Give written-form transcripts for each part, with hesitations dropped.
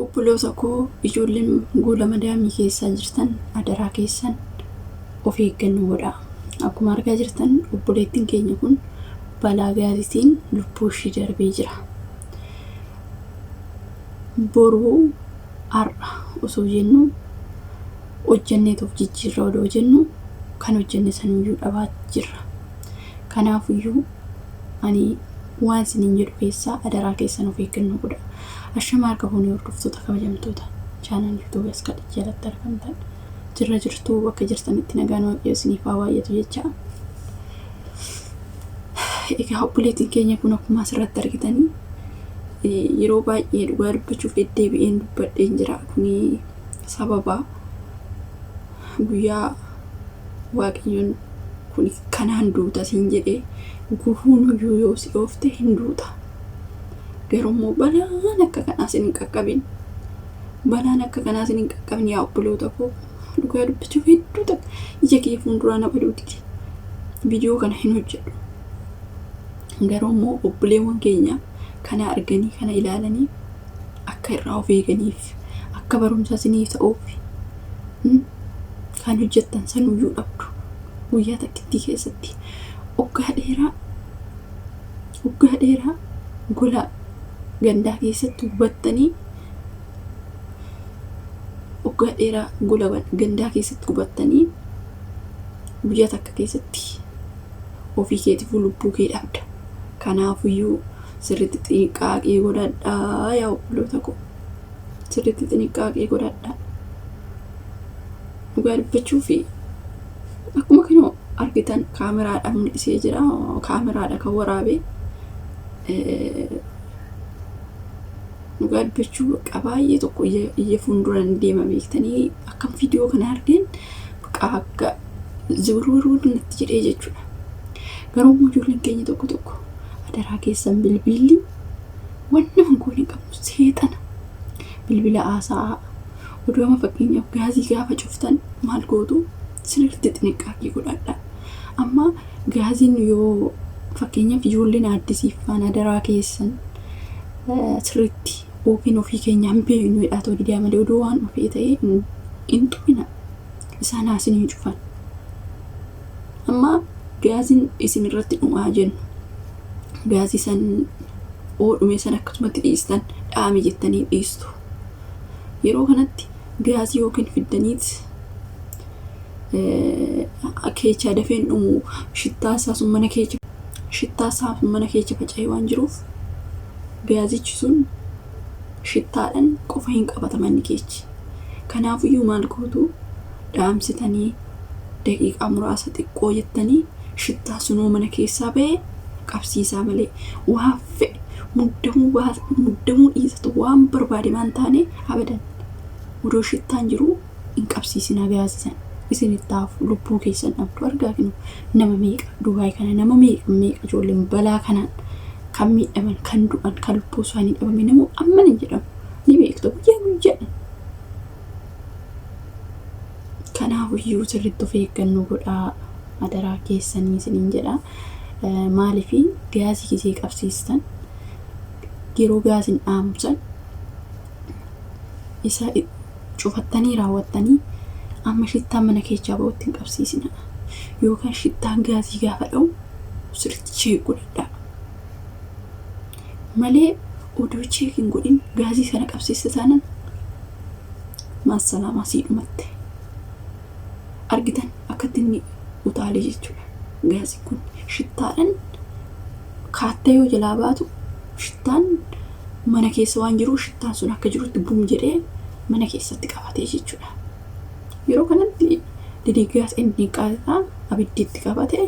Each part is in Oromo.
Obboloota koo ijoolleen gola madaamii keessaa jirtan adaraa keessan of eeggannoo godhaa. Akkuma argaa jirtan obboleettiin keenya kun balaa gaasiitiin lubbuu ishii darbee jira. Boruu har'a osoo jennu hojjenneet of jijjiirra odoo jennu kan hojjenne sanuyyuu dhabaa jirra. Kanaafuyyuu ani waan isiniin jedhu keessaa adaraa keessan of eeggannoo godhaa. Ashamaa harka fuunee hordoftoota kabajamtoota chaanal yuutuubii as kadhii jalatti argamtan. Jirra jirtuu bakka jirtanitti nagaan waaqayyo isiniif haa baay'atu jecha. Egaa obboleettiin keenya kun akkuma asirratti argitanii yeroo baay'ee dhugaa dubbachuuf deddeebi'een dubbadheen jira. Kuni sababa guyyaa waaqayyoon kun kanaan duuta siin jedhee gufuun iyyuu yoo si dhoofte hin duuta. Garuu immoo balaan akka kanaa sin hin qaqqabin. Balaan akka kanaa sin hin qaqqabin yaa obboloota koo. Dhugaa dubbachuuf hedduu takka ija kee fuulduraa na baduu dide. Viidiyoo kana hin hojjedhu. Garuu immoo obboleewwan keenya kana arganii kana ilaalanii akka irraa of eeganiif akka barumsa isiniif ta'uuf kan hojjettan sanuyyuu dhabdu guyyaa takkittii keessatti waggaa dheeraa waggaa dheeraa gola gandaa keessatti gubattanii waggaa dheeraa gola gandaa keessatti gubattanii guyyaa takka keessatti ofii keetiifuu lubbuu kee dhabda. Kanaafuyyuu sirriitti xinqaaqee godhadhaa yaa obboloota koo. Sirriitti xinqaaqee godhadhaa. Dhugaa dubbachuu fi akkuma kana argitan kaameraadhaan mul'isee jira. Kaameraadha kan waraabee. Dhugaa dubbachuu bakka baay'ee tokko ija fuuldura ni deema beektanii akkam viidiyoo kana argeen bakka akka ziwirwirwir natti jedhee jechuudha. Garuu immoo ijoolleen keenya tokko tokko adaraa keessan bilbilli wanna hangoon hin qabnu seexana bilbila haasa'aa oduu amma fakkeenyaaf gaazii gaafa cuftan maal gootu sirriitti xiniqqaaqii godhadha. Amma gaaziin yoo fakkeenyaaf ijoolleen aaddisiif faana adaraa keessan sirriitti yookiin ofii keenya hin beeknu jedhaa ta'uu didaa malee oduu waan ofii ta'e hin tuqina. Isaan haasin hin cufan. Amma gaaziin isin irratti dhumaa jennu gaazii san oodhume san akkasumatti dhiistan dhaame jettanii dhiistu. Yeroo kanatti gaazii yookiin fiddaniit keechaa dafeen dhumu shittaa isaa sun mana keecha shittaa isaa sun mana keecha faca'ee waan jiruuf gaazichi sun shittaadhaan qofa hin qabata manni keechi. Kanaafiyyuu maal gootu dhaamsitanii daqiiqaa muraasa xiqqoo jettanii shittaa sunoo mana keessaa ba'e qabsiisaa malee waan fe'e muddamuu muddamuu dhiisatu waan barbaade maan taane abadan odoo shittaan jiru hin qabsiisinaa gaazii san isinitti hafu lubbuu keessan dhabdu argaa kinu nama meeqa Dubaay kana nama meeqa meeqa ijoolleen balaa kanaan kan miidhaman kan du'an kan lubbuu isaanii dhabame nama amma hin jedhamu ni beektu guyyaa guyyaadhaan. Kanaafiyyuu sirriitti of eeggannoo godhaa adaraa keessanii isiniin jedha. Maaliif gaazii gisee qabsiistan yeroo gaaziin dhaamsan isa cufattanii raawwattanii amma shittaan mana keessaa ba'utti hin qabsiisina. Yookaan shittaan gaazii gaafa dha'u sirriitti cheek godhadhaa. Malee odoo cheek hin godhin gaazii sana qabsiista taanaan maasalaamaa sii dhumatte. Argitan akkatti inni utaalee jechuudha. Gaaziin kun shittaadhaan kaattee yoo jalaa baatu shittaan mana keessa waan jiru shittaan sun akka jirutti bum jedhee mana keessatti qabatee jechuudha. Yeroo kanatti didigaas inni qaaxaa abiddi itti qabate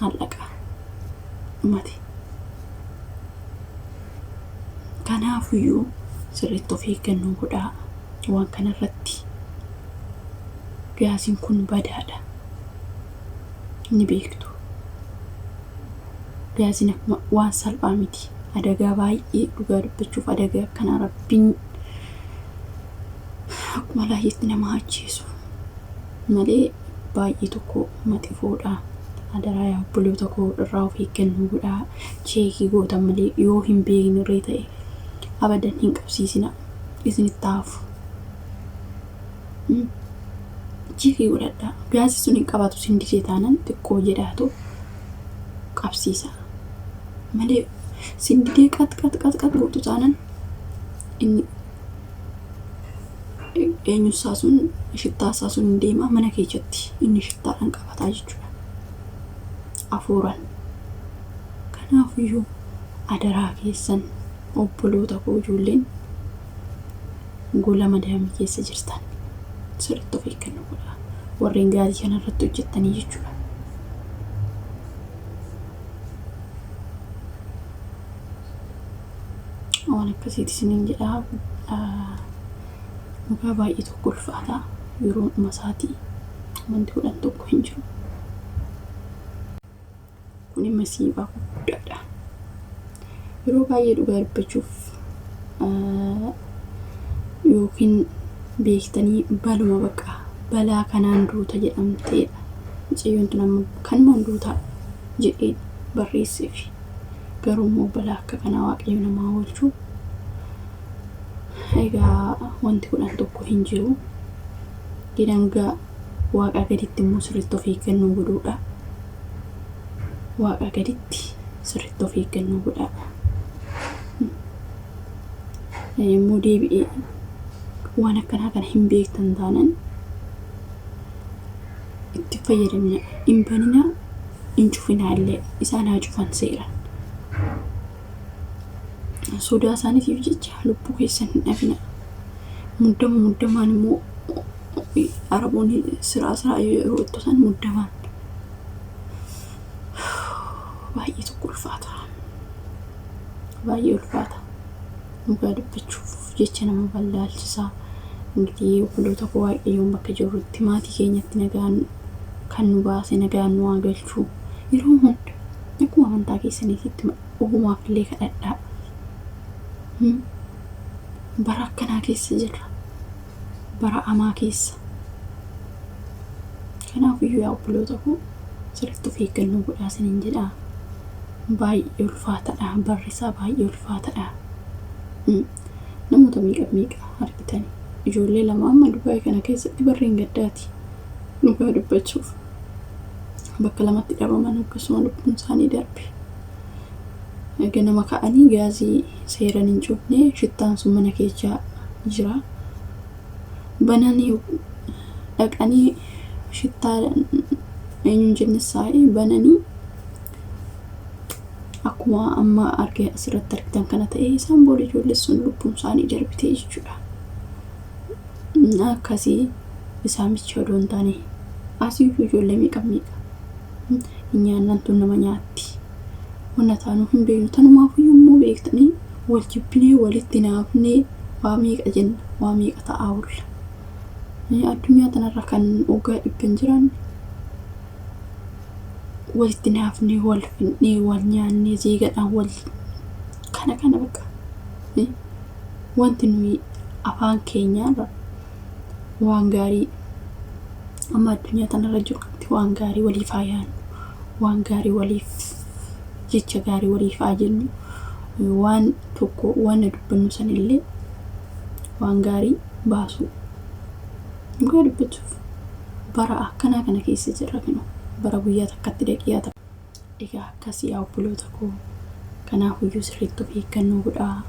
hallaqa dhumate. Kanaafiyyuu sirriitti of eeggannoo godhaa waan kanarratti gaasiin kun badaadha. Ni beektu. Gaasiin akkuma waan salphaa miti. Adagaa baay'ee dhugaa dubbachuuf adagaa akkanaa rabbiin akkuma laayyeetti nama ajjeesu malee baay'ee tokko maxifoodha. Adaraa yaa obboloota koo irraa of eeggannoo godhaa. Cheekii gootan malee yoo hin beekne irree ta'e Abadan hin qabsiisina isinitti hafu. Check godhadhaa. Gaazii sun hin qabatu sin didee taanan xiqqoo jedhaatu qabsiisa. Malee sin didee qat qat qat qat gootu taanan inni eenyusaa sun shittaasaa sun hin deema mana keessatti inni shittaadhaan qabataa jechuudha. Afuuran. Kanaafiyyuu adaraa keessan obboloota koo ijoolleen gola madaamii keessa jirtan sirriitti of eeggannoo godhaa. Warreen gaazii kanarratti hojjettanii jechuudha. Waan akkasiiti isiniin jedhaa. Dhugaa baay'ee tokko ulfaata. Yeroo dhuma isaatii wanti godhan tokko hin jiru. Kun masiibaa guddaadha. Yeroo baay'ee dhugaa dubbachuuf yookiin beektanii baluma bakka balaa kanaan duuta jedhamteedha. Mucayyoon tun amma kanumaan duuta jedhee barreesseef. Garuu immoo balaa akka kanaa Waaqayyo namaa oolchu. Egaa wanti godhan tokko hin jiru. Hanga Waaqa gaditti immoo sirriitti of eeggannoo godhuudha. Waaqa gaditti sirriitti of eeggannoo godhaadha. Immoo deebi'ee waan akkanaa kana hin beektan taanan itti fayyadamina. Hin baninaa, hin cufinaa illee isaan haa cufan seeran. Sodaa isaaniitiif jecha lubbuu keessan hin dhabina. Muddama muddamaan immoo Araboonni siraa siraa yeroo ittisan muddamaan baay'ee tokko ulfaata. Baay'ee ulfaata. Dhugaa dubbachuuf jecha nama wallaalchisaa. Ingidihi obboloota koo Waaqayyoon bakka jirrutti maatii keenyatti nagaan kan nu baase nagaan nu haa galchu. Yeroo hunda akkuma amantaa keessaniititti ofumaaf illee kadhadhaa. Bara akkanaa keessa jirra. Bara amaa keessa. Kanaaf iyyuu yaa obboloota koo sirriitti of eeggannoo godhaa isiniin jedhaa. Baay'ee ulfaataadha. Barri isaa baay'ee ulfaataadha. Namoota meeqa meeqa argitani. Ijoollee lama amma Dubaay kana keessatti barreen gaddaati. Dhugaa dubbachuuf bakka lamatti dhabaman akkasuma lubbuun isaanii darbe. Ganama ka'anii gaazii seeran hin cufne shittaan sun mana keessa jira. Bananii dhaqanii shittaa eenyuun jenne saa'ee bananii akkuma amma arge asirratti argitan kana ta'e isaan booda ijoollee sun lubbuun isaanii darbite jechuudha. Akkasii isaan bicha odoo hin taane asiyyuu ijoollee meeqa meeqa hin nyaannan tun nama nyaatti. Wanna taanuu hin beeknu tanumaafiyyuu immoo beektanii wal jibbinee walitti naafnee waa meeqa jenna waa meeqa ta'aa oolla. Addunyaa tanarra kan waggaa dhibban jiran walitti naafnee wal finnee wal nyaannee zeegadhaan wal kana kana bakka wanti nuyi afaan keenyaarra waan gaarii amma addunyaa tanarra jirutti waan gaarii waliif haa yaadnu waan gaarii waliif jecha gaarii waliif haa jennu waan tokko waan dubbannu sanillee waan gaarii baasuu. Dhugaa dubbachuuf bara akkanaa kana keessa jirra kinu bara guyyaa takkatti daqiiqaa takka. Egaa akkasii yaa obboloota koo kanaafuyyuu sirriitti of eeggannoo godhaa.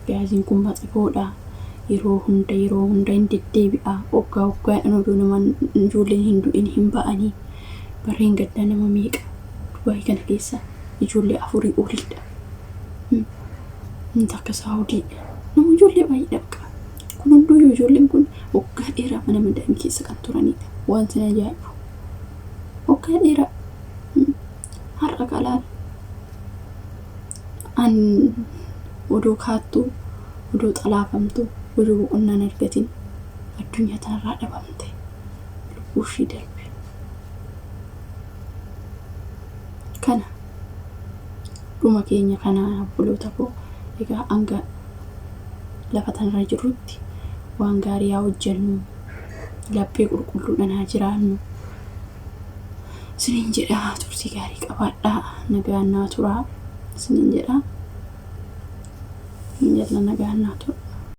Gaaziin kun maxifoodha. Yeroo hunda yeroo hunda hin deddeebi'a. Waggaa waggaadhaan odoo nama ijoolleen hin du'in hin ba'anii. Barreen gaddaa nama meeqa Dubaay kana keessa ijoollee afurii oliidha. Inni takka Saawudii nama ijoollee baay'eedha baqa. Kun hunduyyuu ijoolleen kun waggaa dheeraa mana madaamii keessa kan turanidha. Waan sin ajaa'ibu. Waggaa dheeraa har'a qalaan an odoo kaattu odoo xalaafamtu odoo boqonnaan argatin addunyaa tanarraa dhabamte lubbuu ishii darbe. Kana dhuma keenya kana obboloota koo egaa hanga lafa tanarra jirrutti waan gaarii haa hojjennu laphee qulqulluudhaan haa jiraannu. Isiniin jedha turtii gaarii qabaadhaa nagaan naa turaa isiniin jedha. Jalla nagaan naa tura.